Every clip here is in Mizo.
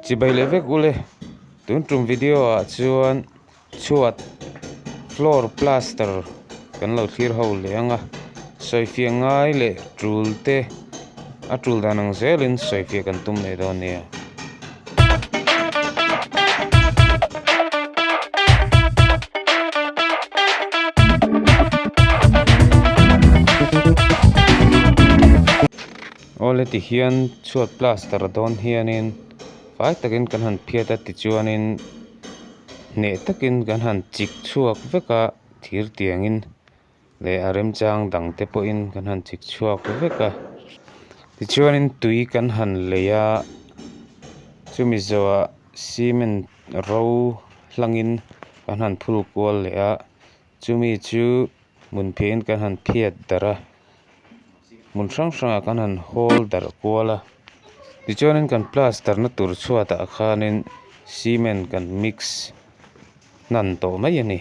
Chibai leh vek ule, tun tum video ah chuan chhuat floor plaster kan lo thlir ho leh ang a, sawifiah ngai leh tul te a tul dan ang zelin sawifiah kan tum leh dawn nia. Awle tihian chhuat plaster dawn hianin fai takin kan han phiat a tichuanin hneh takin kan han chik chhuak vek a thir tiangin leh a remchang dang te pawhin kan han chik chhuak vek a tichuanin tui kan han lei a chumi zawhah cement ro hlangin kan han phul kual leh a chumi chu hmun phiahin kan han phiat darh a hmun hrang hrangah kan han hawl darh kual a tichuanin kan plaster na tur chhuatah khanin cement kan mix hnan tawh mai a ni.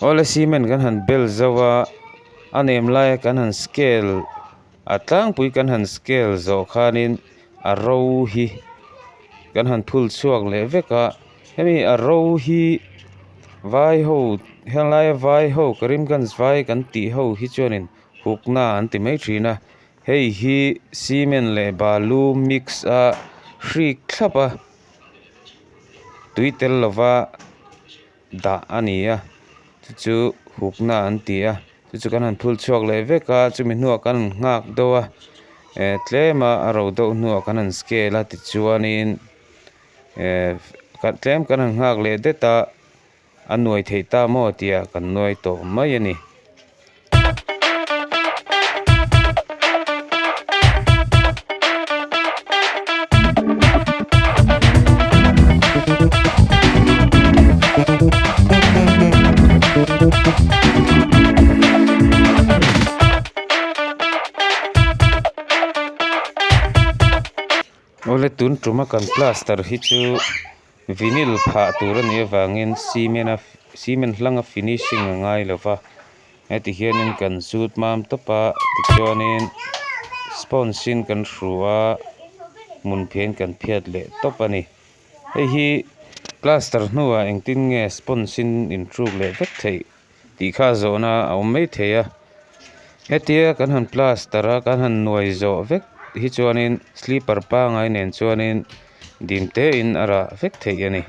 Awle cement kan han bel zo a a nem laia kan han scale a tlangpui kan han scale zawh khanin a ro hi kan han phul chhuak leh vek a hemi a ro hi vai ho heng laia vai ho karimganj vai kan tih ho hi chuanin hukna an ti mai thin a hei hi cement leh balu mix a hrik thlap a tui tel lova dah a ni a chu chu hukna an ti a chu chu kan han phul chhuak leh vek a chumi hnuah kan han nghak deuh a eh tlem a a ro deuh hnuah kan han scale a tichuanin eh tlem kan han nghak leh det a a nuai theih ta maw tih ah kan nuai tawh mai a ni. Awle tun tuma kan plaster hi chu vinyl phah tur a nih avangin cement a cement hlanga finishing a ngai lo va heti hianin kan zut mam tawp a tichuanin sponge in kan hru a hmun phian kan phiat leh tawp a ni hei hi plaster hnuah engtin nge sponge in inhruk leh vek theih tih kha zawhna a awm mai thei a hetia kan han plaster a kan han nuai zawh vek hi chuanin slipper pangai nen chuanin dim te in a rah vek theih a ni.